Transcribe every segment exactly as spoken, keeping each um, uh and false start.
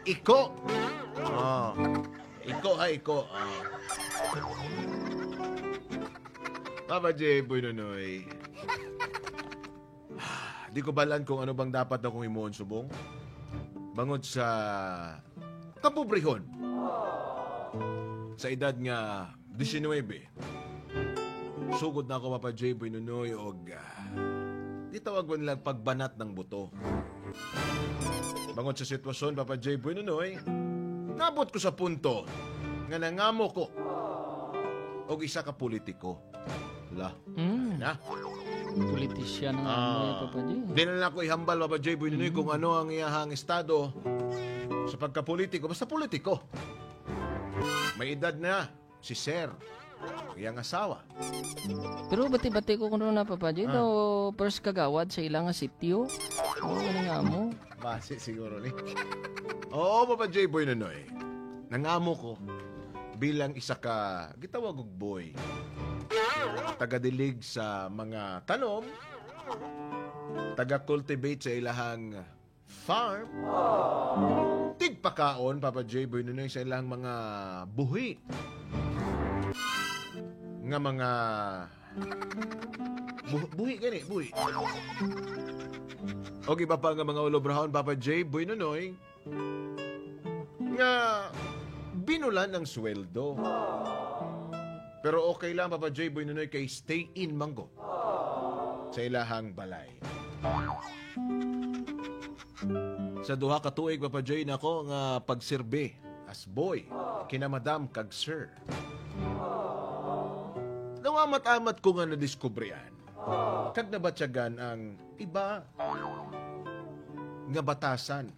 Iko. Oh. Iko ha, iko. Oh. Papa J, Boy Nonoy. Di ko balan kung ano bang dapat akong himuon subong. Bangod sa kapobrehon. Sa edad nga diecinuebe, sugod na ako, Papa J, Boy Nonoy, og, ah, gitawag man nila pagbanat ng buto. Bangod sa sitwasyon, Papa J, Boy Nonoy, nabot ko sa punto nga nangamo ko og isa ka politiko. La. Mm. Na? Politisyan ang Ah, ano, Papa J. Di na lang ako ihambal, Papa J, Boy Nonoy, Mm. kung ano ang iyahang estado sa pagkapolitiko. Basta politiko. May edad na si Sir, ang iyang asawa. Pero bati-bati ko kuno na, Papa J, Ah. daw first kagawad sa ilang sitio. Oo, ano nga mo? Basi siguro ni. Oo, Papa J, Boy Nonoy. Nangamo ko bilang isa ka gitawag og boy. Tagadilig sa mga tanom, taga-cultivate sa ilahang farm, tigpakaon, Papa J, Boy Nonoy, sa ilang mga buhi nga mga buh-, buhi gani, buhi. O iba pa nga mga ulobrahon, Papa J, Boy Nonoy, nga binulan ang sweldo. Pero okay lang, Papa J, Boy Nonoy, kay stay in man ko sa ilahang balay. Sa duha ka tuig, Papa J, nako nga pagserbi as boy kina madam kag sir. Nawamat-amat ko nga nadiskubrihan kag nabatyagan ang iba nga batasan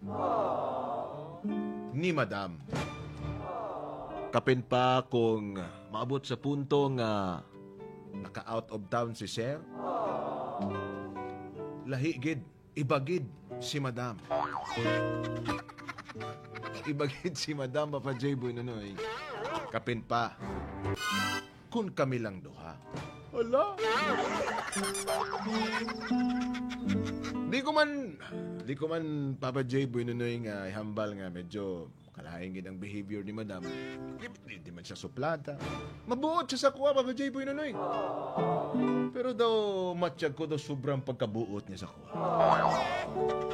ni Madam. Kapin pa kung maabot sa punto nga naka-out of town si Sir, lahi gid, iba gid si Madam. Iba gid si Madam, Papa J, Boy Nonoy. Kapin pa, kun kami lang duha. Hala. Di ko man, di ko man, Papa J, Boy Nonoy, nga ihambal nga medyo kalain gid ang behavior ni Madam. Di, di, di man siya suplada. Mabuot siya sa kuha, Papa J, Boy Nonoy. Pero daw, matsyag ko daw sobrang pagkabuot niya sa kuha.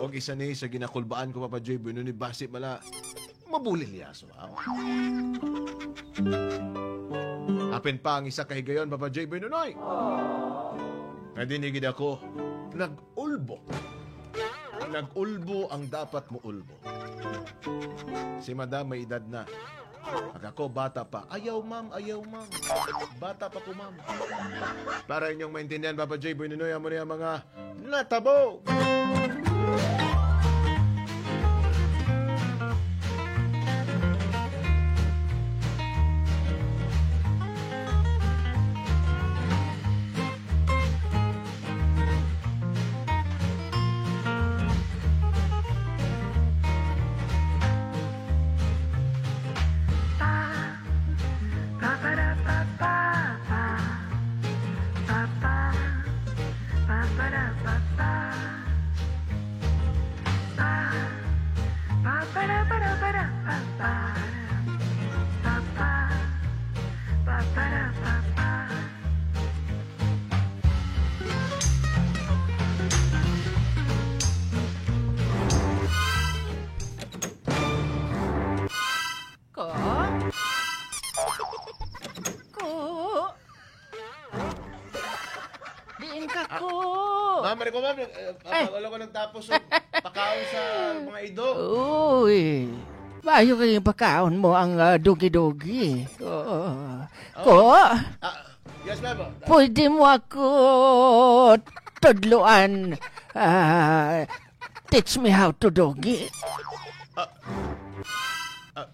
Og isa ni sa ginakulbaan ko, Papa J, Boy Nonoy, basi mala, mabulilyaso, ha? Apin pa ang isa ka higayon, Papa J, Boy Nonoy. Nga dinhi gid ako nag-ulbo. Nag-ulbo ang dapat mo ulbo. Si Madam may edad na. Pag ako, bata pa. Ayaw, ma'am, ayaw, ma'am. Bata pa ko, ma'am. Para inyong maintindihan, Papa J, Boy Nonoy, amo niya mga natabo. Ko? Ko? Diin ka, Ah, ko? Ma'am, Rico, ma'am, eh, ah, Ay. Wala ko nagtapos, oh. Pakaon sa mga ido. Uy. Bayo kay pakaon mo ang, ah, dugi-dugi. Oo. Oh. Ko? Ah, yes, ma'am. Pwede mo ako tudloan, ah, teach me how to doggy? Ah, ah,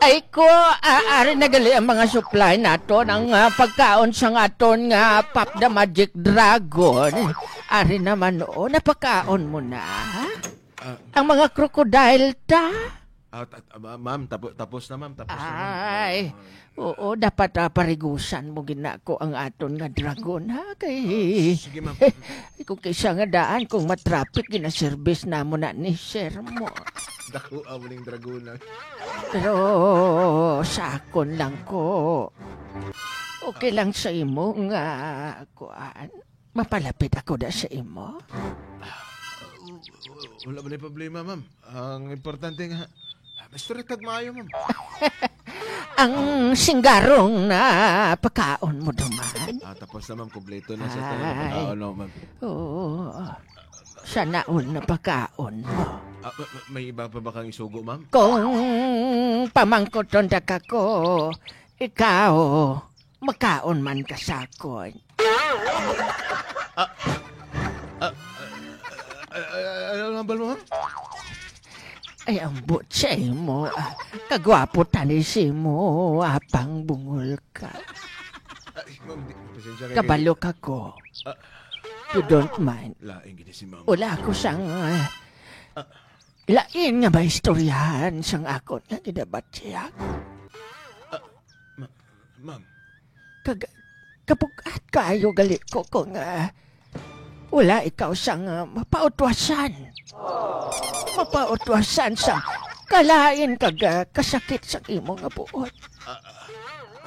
Ay ko, ah, ari na gali ang mga supply naton, ang, ah, pagkaon sang aton nga Pop the Magic Dragon. Ari naman, oh, napakaon mo na. Ah. Ang mga crocodile ta. Ah, ta-, ta-, ma-, ma'am, tapo-, tapos na, ma'am. Tapos na, ma'am. Ay, Ah, oo, dapat, ah, parigusan mo gid nako ang aton nga dragon, ha? Kay, Sige, ma'am. Kung kaysa nga daan, kung matraffic, ginaservice namo na ni sir mo. Dako amo ning dragon, ah. Pero sa akon lang ko. Okay lang sa imo nga, kuan, mapalapit ako da sa imo? Ah, w-, w-, wala man ang problema, ma'am. Ang importante nga, ah, mastorya kag maayo, ma'am. Ang singgarong na pagkaon mo duman? Ah, tapos na, ma'am. Kompleto na sa tanan nga Ay. pagkaon, no, ma'am. Oo. Sana all na pagkaon mo. Ah, ma-, ma-, may iba pa ba kang isugo, ma'am? Kung pamangkoton da ka ko, ikaw, makaon man ka sa akon. Ah, ah, ah, ah, ano ang hambal mo, ma'am? Ay, ambot sa imo, ah, kagwapo tani si mo, apang bungol ka. Ay, ma'am, di, pasensya kayo. Kabalo ka ko. Ah. You don't mind. Lain gid si ma'am. Wala ako sang, ah, Ah. lain nga maistoryahan sang akon nga ginabatyag. Ah, ma-, ma'am. Kag-, kabugat kaayo gali ko kung, ah, wala ikaw sang, ah, mapautwasan. Mapautwasan sa kalain kag, ah, kasakit sa imo nga buot. Ah, ah,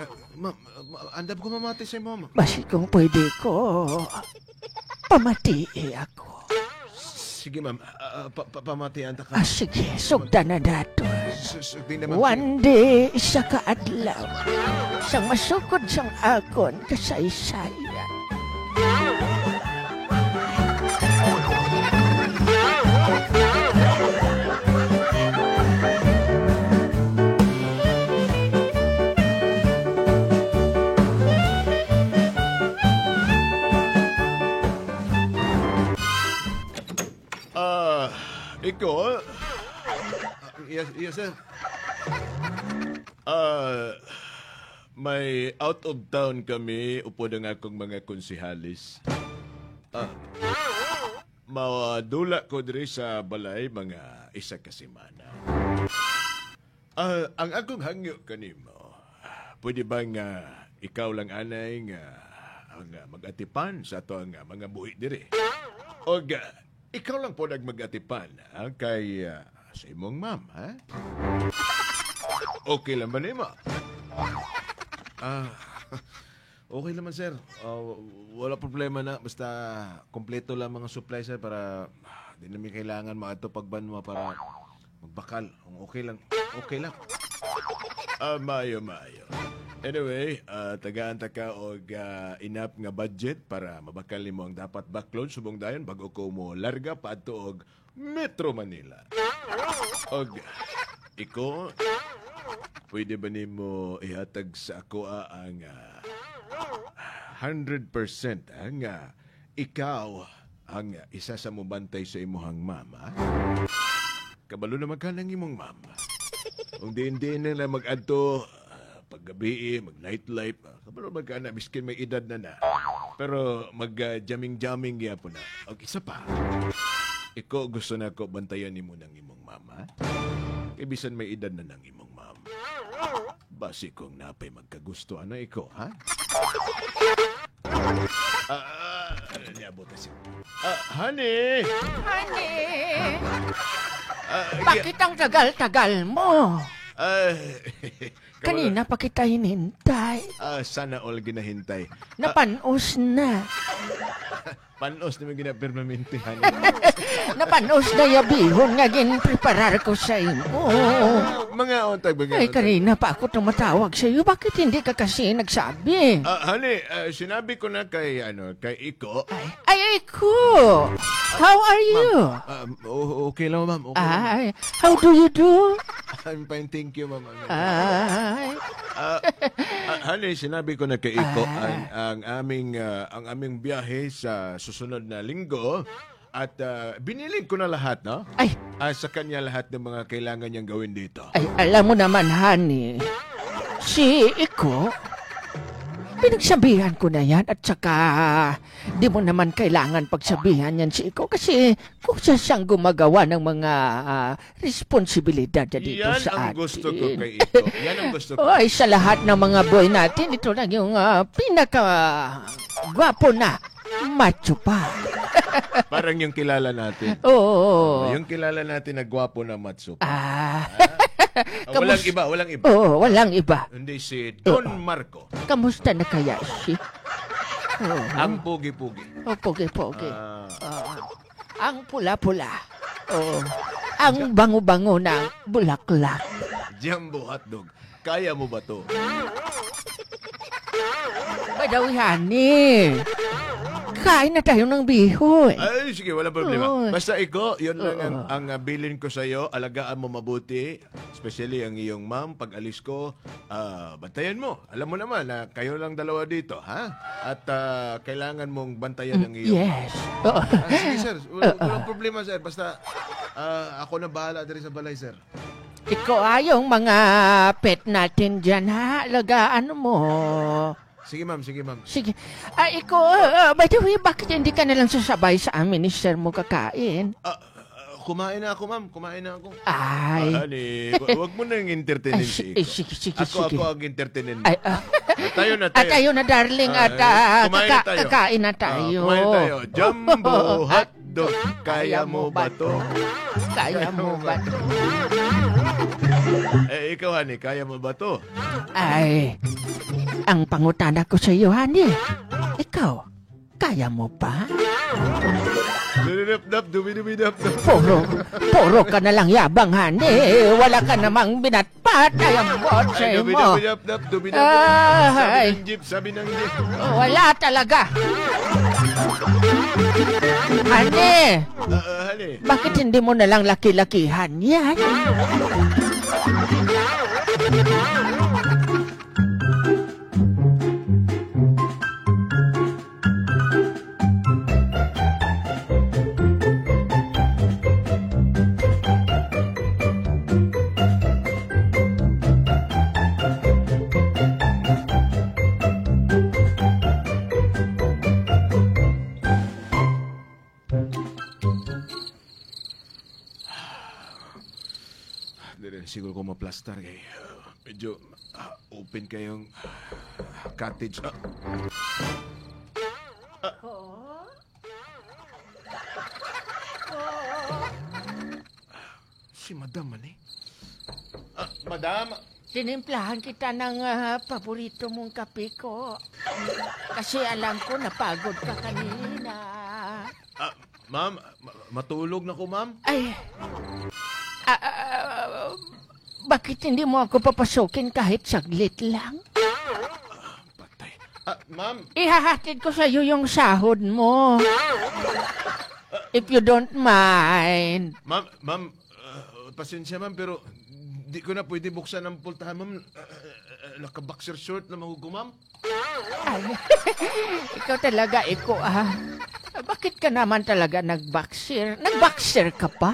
ah, ma'am, ah, ma-, andam ko mamati sa imo, ma'am. Basi kung pwede ko, pamatii ako. Sige, ma'am. Ah, ah, pa-, pa-, pamatian ta ka. Ah, sige, sugdan na dato. Su-, sugdi naman, One day, isa ka adlaw, sang masukod sang akon kasaysayan. Ah, ikaw? Yes, yes, sir. Ah, may out of town kami upod ang akong mga konsehalis. Ah, madula ko diri sa balay mga isa ka semana. Ah, ang akong hangyo kanimo, pwede ba nga ikaw lang anay nga ang, ah, mag-atipan sa ato ang, ah, mga buhi diri? Og, ah, ikaw lang po nagmag-atipan, ha? Kay, ah, sa imong ma'am, ha? Okay lang ba nimo? Ah, okay naman, sir. Ah, wala problema na. Basta kompleto lang mga supply, sir, para, ah, di namin kailangan maadto pagbanwa para magbakal. Kung okay lang, okay lang. Ah, maayo, maayo. Anyway, ah, tagaan ta ka og, ah, enough nga budget para mabakal nimo ang dapat baklon subong dayon bago ko mo larga paadto og Metro Manila. Og, iko, pwede ba nimo ihatag sa ako, ah, ang, ah, hundred percent, ah, nga ikaw ang isa sa mubantay sa imuhang mama? Kabalo naman ka ng imong mama. Kung diin-diin na lang mag-adto, ah, paggabi, mag-nightlife, ah, kabalo naman ka na, miskin may edad na na. Pero mag, ah, jamming-jamming gyapon na. Og isa pa, iko gusto na ko bantayan nimo ng imong mama. Kay bisan may edad na ng imong mama. Basi kung napay magkagusto, ano, iko, ha? Ah, ah, niabot na siya. Ah, honey! Honey! Ah, Bakit ang tagal-tagal mo? Ah, Kanina pa kita hinintay. Ah, sana all ginahintay. Ah, Napanos na. Panos na may ginapermanente, honey. Napanos na yabihon nga ginpreparar ko sa imo. Mga untag, mga Ay, untag. Kanina pa ako tumatawag sa iyo. Bakit hindi ka kasi nagsabi? Ah, honey, ah, sinabi ko na kay, ano, kay Iko. Ay, ay, Iko! How are you? Ma'am, ah, o-, okay lang, ma'am. Okay lang, ma'am. Ay, how do you do? I'm fine, thank you, ma'am. I'm fine. Ay. Ah, ah, honey, sinabi ko na kay Iko Ay. ang, ang aming, ah, ang aming biyahe sa susunod na linggo at, ah, biniling ko na lahat, no? Ay. Ah, sa kanya lahat ng mga kailangan niyang gawin dito. Ay, alam mo naman, honey, si Iko, Pinagsabihan ko na yan at saka di mo naman kailangan pagsabihan yan si Iko kasi kusa siyang gumagawa ng mga, ah, responsibilidad niya dito Yan sa ang atin. gusto ko kay Iko. Yan ang gusto ko. Ay, sa lahat ng mga boy natin, ito lang yung, ah, pinaka gwapo na macho pa. Parang yung kilala natin. Oo. Yung kilala natin na gwapo na macho pa. Ah. Ah, walang Kamus- iba, walang iba. Oo, walang iba. Hindi si Don Oo. Marco. Kamusta na kaya si? Oo. Ang pogi-pogi. Oh, pogi-pogi. Ah. Oo. Ang pula-pula. Oo. Ang bango-bango ng bulaklak. Jumbo hotdog. Kaya mo ba to? By the way, honey, kain na tayo ng bihon. Ay, sige, wala problema. Oo. Basta ikaw, yun lang ang, Oo. ang, ah, bilin ko sa'yo. Alagaan mo mabuti. Especially ang iyong mom, pag alis ko, ah, bantayan mo. Alam mo naman na kayo lang dalawa dito, ha? At, ah, kailangan mong bantayan Mm, ang iyong yes. Oo. Ah, sige, sir. Wala, Oo. walang problema, sir. Basta, ah, ako na bahala diri sa balay, sir. Ikaw, ah, yung mga pet natin dyan, ha? Alagaan mo. Sige, ma'am. Sige, ma'am. Sige. Ah, ikaw, ah, by the way, bakit hindi ka na lang sasabay sa amin ni sir mo kakain? Ah, ah, kumain na ako, ma'am. Kumain na ako. Ay. Ah, honey, wa-, wag mo nang entertainin Ay, si si-, Ika. eh, sige, sige, Ako, sige. ako ang entertainin mo. Ay, ah. Ah, tayo na, Ah, tayo. tayo na, darling, Ah, at, eh, ah, kumain na kaka-, tayo. kakain na Ah, tayo. kumain tayo. Jumbo hotdog, kaya mo ba to? Kaya mo ba to? Eh, ikaw, honey, kaya mo ba to? Ay, ang pangutana ko sa iyo, honey, ikaw, kaya mo pa? Dubidubidap, dubidubidap. Puro, puro ka na lang yabang, honey. Wala ka namang binatpat. Ay, ang botse Ay, mo. dubidubidap, dubidubidap. Ay. Sabi ng jeep, sabi ng jeep. Wala talaga. Honey, Ah, ah, honey. bakit hindi mo na lang laki-lakihan yan? Dili na siguro ko maplastar kay, uh, medyo, uh, open kayong, uh, cottage. Ah. Ah. Ko? Ko? Si Madam man eh. Ah, Madam. Tinimplahan kita ng, ah, paborito mong kape ko. Kasi alam ko napagod ka kanina. Ah, ma'am, ma-, matulog na ko, ma'am. Ay. Ah, ah, bakit hindi mo ako papasukin kahit saglit lang? Patay. Ah, ma'am. Ihahatid ko sa iyo yung sahod mo. If you don't mind. Ma'am, ma'am, ah, pasensya, ma'am, pero di ko na pwede buksan ang pultahan, ma'am. Ah, ah, ah, naka-boxer short na ko, ma'am. Ay, ikaw talaga, Iko, ah. Bakit ka naman talaga nag-boxer? Nag-boxer ka pa?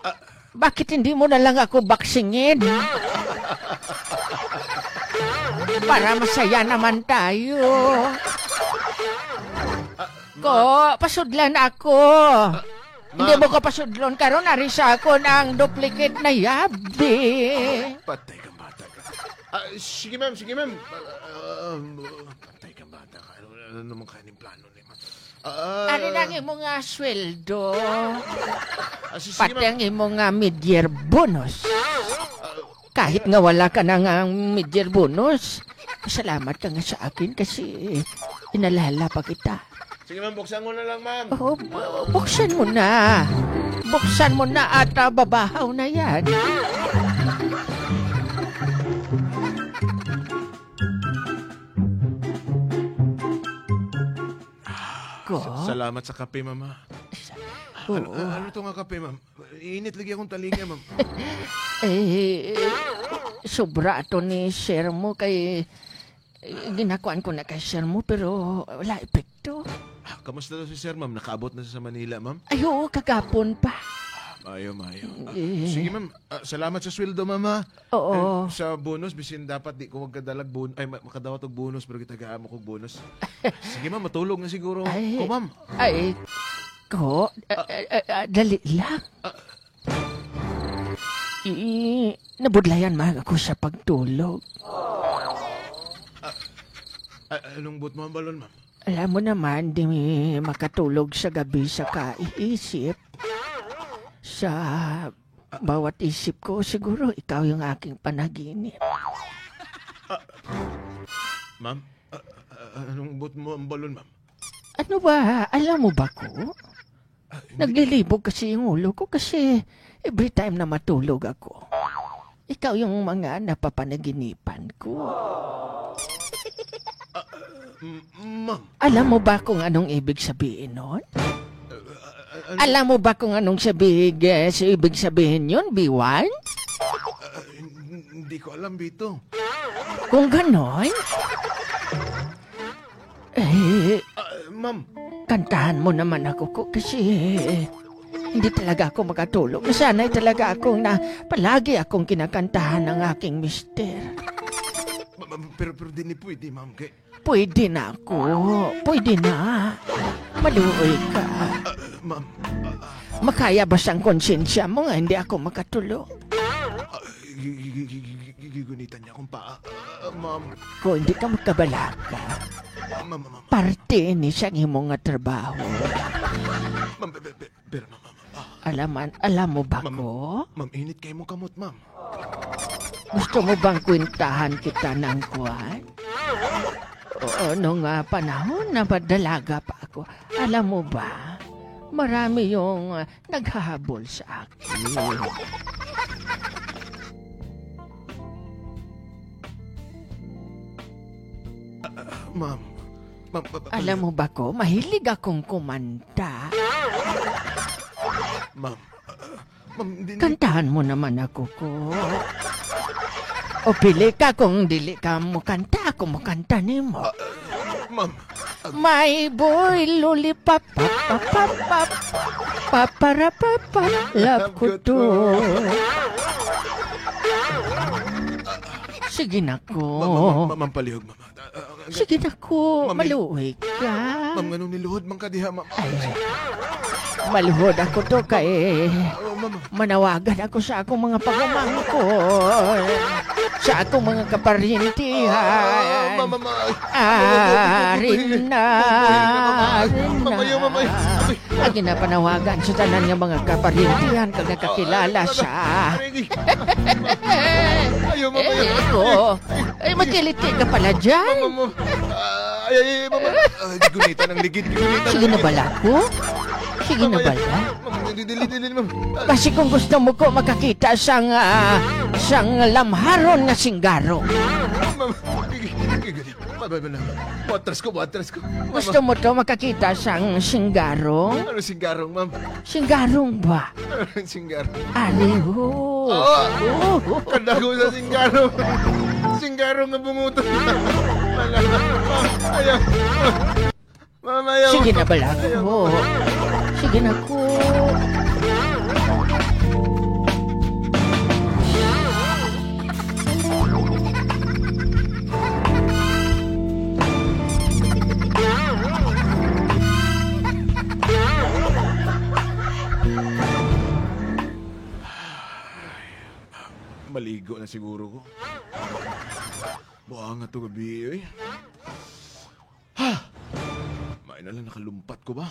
Ah. Bakit hindi mo na lang ako boxingin? Para masaya naman tayo. Ah, Ko, pasudlan ako. Ah, Hindi ma'am. mo ko pasudlon karon, ari sa akon ang duplicate na yabi. Patay kang bata ka. Ah, sige, ma'am, sige, ma'am. Ah, ah, patay kang bata ka. Ano, ano naman kaya ning plano ni, ma'am? Ah, Ari lang imo nga sweldo. Ah, si-, sige, Pati ma'am. ang imo nga mid-year bonus. Ah, Kahit nga wala ka na nga mid-year bonus, salamat ka nga sa akin kasi inalala pa kita. Sige, ma'am, buksan mo na lang, ma'am. Oo, bu-, buksan mo na. Buksan mo na at, ah, babahaw na yan. Ko? Sa-, salamat sa kape, ma'am, ha. Sa-, Ano, oo. ano to nga kape, ma'am? Init lagi akong talinga, ma'am. Eh, sobra ato ni sir mo kay, eh, ginakuan ko na kay sir mo, pero wala epekto. Ah, kamusta daw si sir, ma'am? Nakaabot na siya sa Manila, ma'am? Ay, oo, kagapon pa. Maayo, maayo. Ah, Eh. sige, ma'am. Ah, salamat sa sweldo, ma'am, ha? Oo. Eh, sa bonus, bisan dapat di ko magkadalag bon-, ay, ma-, makadawat og bonus, pero gitagaan mo kog bonus. Sige, ma'am, matulog na siguro Ay, ko, ma'am. ay, ko, ah, ah, ah, ah, dali lang. Ah. I-, nabudlayan man ako sa pagtulog. Ah, ah, anong buot mo ang balon, ma'am? Alam mo naman, di mi makatulog sa gabi sa kaiisip. Sa bawat isip ko, siguro ikaw yung aking panaginip. Ah, ma'am, ah, ah, anong buot mo ang balon, ma'am? Ano ba? Alam mo ba ko? Ah, hindi. Naglilibog kasi yung ulo ko kasi every time na matulog ako, ikaw yung mga napapanaginipan ko. Ah, m-, ma'am. Alam mo ba kung anong ibig sabihin nun? Ah, ah, ano? Alam mo ba kung anong sabi-, eh, si ibig sabihin yun, B one? Ah, hin-, hindi ko alam, Bito. Kung ganon, eh, Ah, ma'am. kantahan mo naman ako ko kasi hindi talaga ako makatulog. Nasanay talaga akong na palagi akong kinakantahan ng aking mister. Ma-, ma-, pero, pero di ni pwede, ma'am, kay Pwede na ako. Pwede na. Maluoy ka. Ah, ma'am. Ah, ah. Makaya ba sang konsensya mo nga hindi ako makatulog? Ah, gi-, gi-, gi-, gi-, gi-, gigunitan niya akong paa. Ah, ma'am. Kung hindi ka magkabalaka, Ma'am, ma'am, ma'am. parte ini sang imo nga trabaho. Ma'am, pe-, pe-, pe-, pero, ma'am, ma'am, ma'am, ah. Alaman, alam mo ba Ma'am, ko? ma'am, init kay mong kamot, ma'am. Gusto mo bang kwentahan kita ng kuwan? Oo, nung, ah, panahon na madalaga pa ako, alam mo ba, marami yung, ah, naghahabol sa akin. Ah, ma'am. Ma'am, pa-, pa-, Alam mo ba ko, mahilig akong kumanta. Ma'am, ah, ma'am, hindi, hindi. Kantahan mo naman ako ko. O pili ka, kung dili ka mo kanta, ako mo kanta nimo. Ah, ma'am, ah, My boy lollipop, pap, pap, pap, pap, paparapapa, love ko to. Sige na ko. Ma'am, ma'am, ma'am, ma'am, palihog, ma'am. Ah, ah, ah, Sige na ko, Ma'am, maluoy ka. Ma'am, nganong niluhod man ka diha, ma'am? Ay, maluhod ako to kay Ah, ma'am. manawagan ako sa akong mga pagumangkon, sa akong mga kaparintihan. Ah, ma'am, ma'am, ah, Ari ma'am, ma'am, na, ma'am, ma'am, ari ma'am, na. Ma'am, ayaw, ma'am, ayaw. Ay. Ang ginapanawagan sa tanan nga mga kaparintihan kag nakakilala sa Ayaw, ma'am, ayaw. Eh, ko. Ay, magkiliti ka pala dyan. Ma'am, ma'am, ma'am. Ah, ay, ay, ay, ma'am, ma'am. Ah, gigunitan ang ligid, gigunitan ang ligid. Sige na bala ko? Sige na bala? Ma'am, ayaw. Ma'am, dili, dili, dili, ma'am. Ah. Basi kung gusto mo ko makakita sang, ah, sang lamharon nga singgarong. Ma'am, gigi-, gigi-, gigi-, Ba, ba, ba, na. Buatras ko, buatras ko. Gusto mo to makakita sang singgarong? Ano singgarong, ma'am? Singgarong ba? Ano singgarong? Ari, ho. Oo. Oo. Kadago sa singgarong. Singgarong nga bunguton. Wala. Ma'am, ayaw. Ma'am, ayaw. Sige na bala ko. Ayaw. Sige na ko. Maligo na siguro ko. Buanga to gabi, oy. Ha! May na lang nakalumpat ko ba?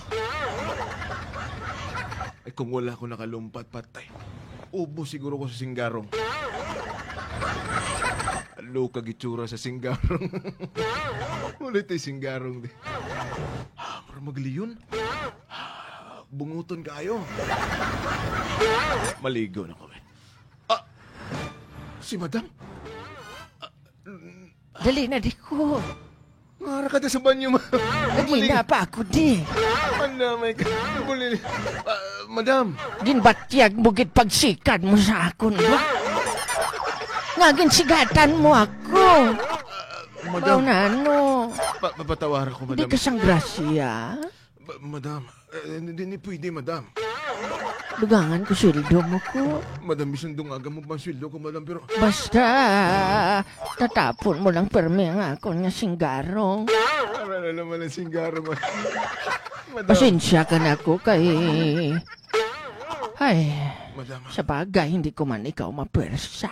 Ay, kung wala ko nakalumpat, patay. Ubos siguro ko sa singgarong. Alo ka gitsura sa singgarong. Ulit ay singgarong di. Ah, mura magliyon. Ah, bunguton kayo. Maligo na ko, eh. Ah! Si Madam? Ah, Dali na, di ko. Ngara ka sa banyo, ma. Lagi na pa ako, di. Ano, may ka-, bulili. Ah, madam. Ginbatyag mo gid pagsikad mo sa akon, ba? Nga ginsigatan mo ako. Ah, madam. Mao na, ano? Pa-, papatawara ko, madam. Hindi ka sang grasya. Ba-, madam, eh, hindi, hindi pwede, madam. Dugangan ko sweldo mo ko. Madam, bisan dungaga mo pa ang sweldo ko, madam, pero Basta, tatapon mo lang permi ang akon nga singgarong. Para na naman ang singgarong, madam. Madam. Pasensya ka na ko kay, ay, Madam. Sa bagay, hindi ko man ikaw mapwersa.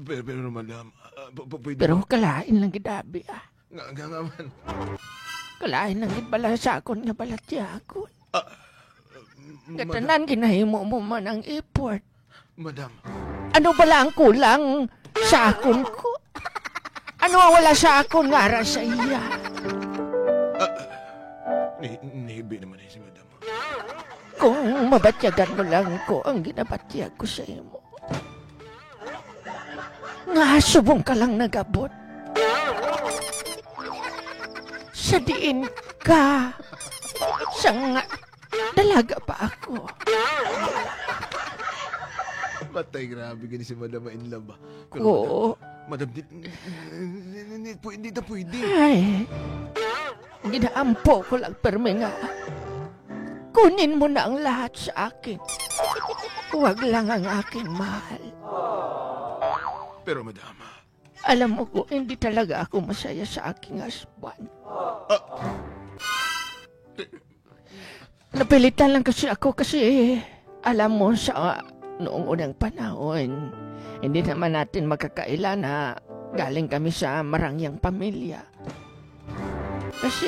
Pero, pero, madam, ah, p-, p-, pwede Pero ba? Kalain lang gid abi, ah. Nga, nga, nga man. Kalain lang gid bala sa akon nga balatyagon. Ah, m-, Nga madam. Tanan ginahimo mo man ang effort. Madam. Ano bala ang kulang sa akon ko? Ano ang wala sa akon nga ara sa iya? Ah, ni-, nihibi naman ni si madam. Kung mabatyagan mo lang ko ang ginabatyag ko sa imo. Nga subong ka lang nagabot. Sa diin ka, sa nga dalaga pa ako. Matay, grabe gani si Madam ma-in love, ah. Pero, Ko. Madam, madam, di, di, di, di, di, pwede, di na pwede. Ay. Ginaampo ko lang, permi nga. Kunin mo na ang lahat sa akin. Huwag lang ang aking mahal. Pero, madam, Alam mo ko, hindi talaga ako masaya sa aking husband. Ah. Napilitan lang kasi ako kasi, alam mo, sa noong unang panahon, hindi naman natin makakaila na galing kami sa marangyang pamilya. Kasi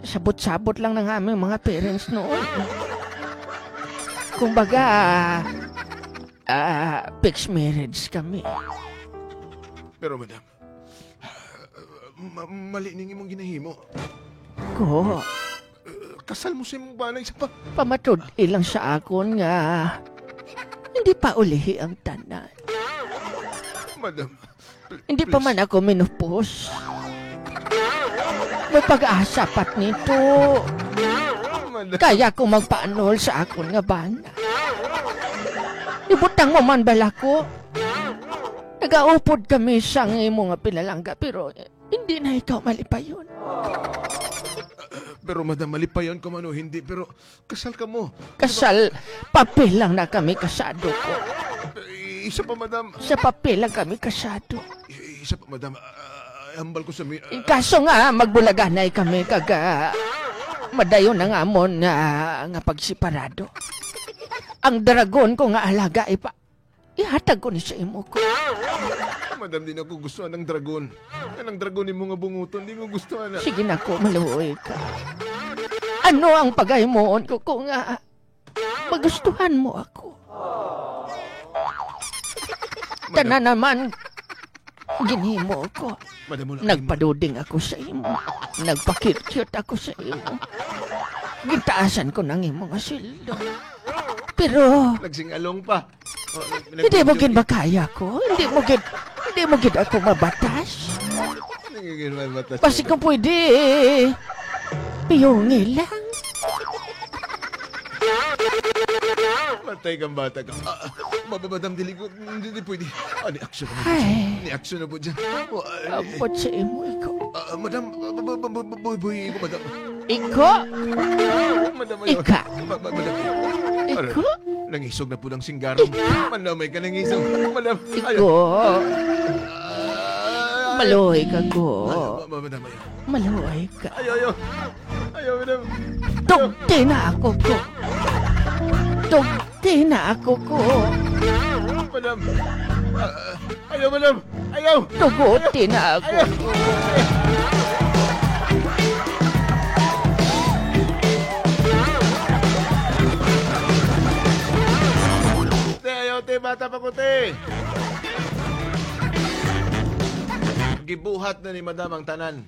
sabot-sabot lang ng aming mga parents noon. Kumbaga, ah, fixed marriage kami. Pero, madam, ma-, mali ning imong ginahimo. Ko? Uh, kasal mo sa imong bana, isa pa. Pamatud-i lang sa akon nga hindi pa ulihi ang tanan. Madam, pl-, Hindi pa please. Man ako menopause. May pag-asa pa nito. Madam. Kaya ko magpaanol sa akon nga bana. Ibutang mo man bala ko. Nagaupod kami sa imo nga pinalangga, pero hindi na ikaw malipayon. Pero, madam, malipayon ko man o hindi, pero kasal ka mo. Kasal, papel lang na kami kasado ko. Eh, isa pa, madam. Sa papel lang kami kasado. Eh, isa pa, madam. Ah, hambal ko sa mi-, ah, Kaso nga, magbulaganay kami kag, ah, madayon ang amon nga, nga pagsiparado. Ang dragon ko nga alaga, ipa-, ihatag ko ni sa imo ko. Madam, di na ko gusto anang dragon. Anang dragon nimo nga bunguton, di ko gusto ana. Sige na ko, maluoy ka. Ano ang pagahimoon ko kung, ah, magustuhan mo ako? Madam. Tanan naman, ginhimo ko. Madam, wala kay Nagpaduding ako sa imo. Nagpa-cute-cute ako sa imo. Gintaasan ko ng imo nga sweldo. Pero Nagsingalong pa. Oh, nag-, hindi mo nag-, gid makaya ko. Hindi mo gid, hindi mo gid ako mabatas. Hindi gid mabatas. Basi kung pwede, piyungi lang. Matay kang bata ka. Ah, ah, ma-, ma-, madam, dili ko, hindi, hindi pwede. Ah, ni action na po dyan. Ay. Ni action na po dyan. Oh, ay. Abot sa imo, ikaw. Ah, madam, bu-, bu-, bu-, bu-, bu-, buhi, buhi ko, madam. Iko? Madam, ayaw. Ika? Ma-, ma-, madam. Iko? Aray, nangisog na po ng singgarong. Ika? Madam, may ka nangisog. Madam, ayaw. Iko? Ah, Maluoy ka ko. Ma-, ma-, madam, ayaw. Maluoy ka. Ayaw, ayaw. Ayaw, madam. Tugti na ako ko. Tugti na ako ko. Madam. Ah, ah, ayaw, madam. Ayaw. Tuguti na ako. Ayaw. Te, ayaw, te, bata pa ko, te. Gibuhat na ni madam ang tanan.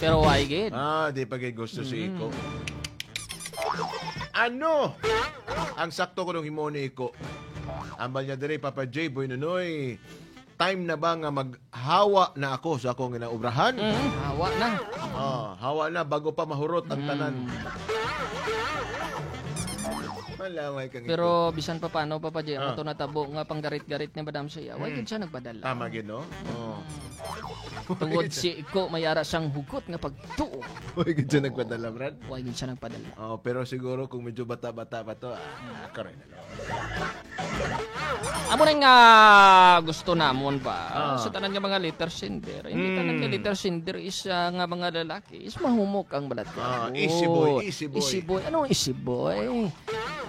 Pero why gid? Ah, di pa gid gusto si Mm. Iko. Ano ang sakto ko nung himo ni Iko? Ambal niya diri, Papa J, Boy Nonoy, time na ba nga maghawa na ako sa akong ginaubrahan? Mm, hawa na. Ah, hawa na bago pa mahurot ang Mm. tanan. Malamay kang Pero Iko. Bisan pa paano, Papa J, ang Ah. ato natabo nga panggarit-garit ni Madam Soya, why Mm. gid siya nagpadala? Tama gid, no? Oh. Tungod si Iko may ara sang hugot nga pagtuo. Uy, gid siya nagpadala, Brad. Why gid siya nagpadala? Oh, pero siguro kung medyo bata-bata pa to, ah, ako rin. Amo na nga gusto namon ba? Ah. Sa tanan nga mga letter sender. Hindi tanan nga Mm. letter sender is, ah, nga mga lalaki is mahumok ang balat. Ah, easy boy, easy boy. Easy boy. Anong easy boy?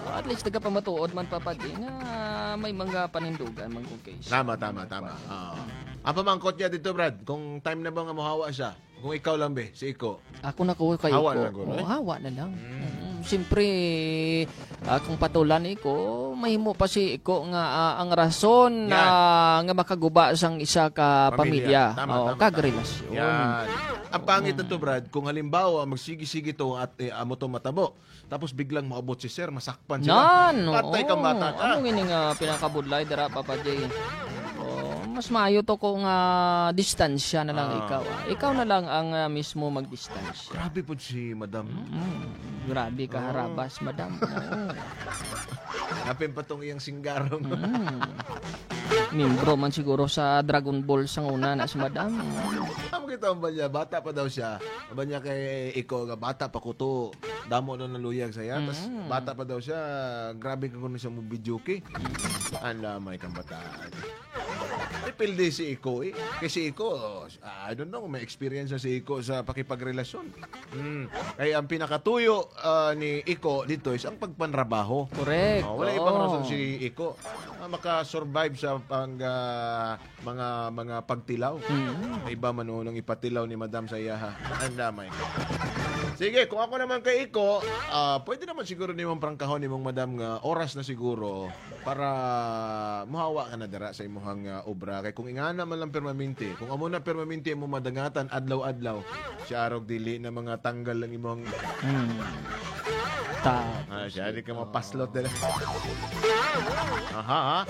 At least nagapamatuod man, Papa G, nga may mga panindugan man kung case. Tama, tama, tama. Ah. Ang pamangkot niya dito, Brad, kung time na ba nga mohawa siya? Kung ikaw lang, be, si Iko. Ako na ko kay Hawa Iko. na lang, guro, Oo, eh? hawa na lang. Mm. Mm, siyempre, ah, kung patulan ni Iko, mahimo pa si Iko nga, ah, ang rason Yan. na nga makaguba sang isa ka Pamilya. pamilya. Tama, Oo, tama, kag tama. relasyon. Yan. Ang pangit na to, Mm. Brad, kung halimbawa, magsigi-sige to at, eh, amo to matabo. Tapos biglang maabot si sir, masakpan sila. Nan, Patay ka, oo. bata ka. Amo ini nga pinakabudlay dira, Papa J. Oh, mas maayo to ko nga distansya na lang Ah. ikaw, ah. Ikaw na lang ang, ah, mismo magdistansya. Grabe po si madam. Mm, grabe ka Oo. harabas, madam. Oo. Napin pa tong iyang singgarong. Mm. Membro man siguro sa Dragon Ball sa una na si madam. Amo kita ang banya, bata pa daw siya. Ang banya kay Iko nga bata pa ko to. Damo na naluyag sa iya. Tas Mm. bata pa daw siya, grabe ka kuno sa mo videoke. Ang lamay kang bata. Depende si Iko, eh. Kay si Iko, I don't know, may experience na si Iko sa pakipagrelasyon. Mm. Kay ang pinakatuyo, ah, ni Iko dito is ang pagpanrabaho. Correct. Oh, wala ibang Oo. rason si Iko. Ah, makasurvive sa pang, ah, mga, mga pagtilaw. Mm. May iba man unang ipatilaw ni Madam sa iyaha. Ang damay. Sige, kung ako naman kay Iko, ah, pwede naman siguro nimong prangkahon nimong Madam nga oras na siguro para muhawa ka na dira sa imuhang, ah, obra. Kay kung ingana man lang permanente, kung amo na permanente mo madangatan adlaw-adlaw, siya arog dili na mga tanggal ang imong Mm. Ta- Ah, siya, di ka mapaslot dira. Aha, ha?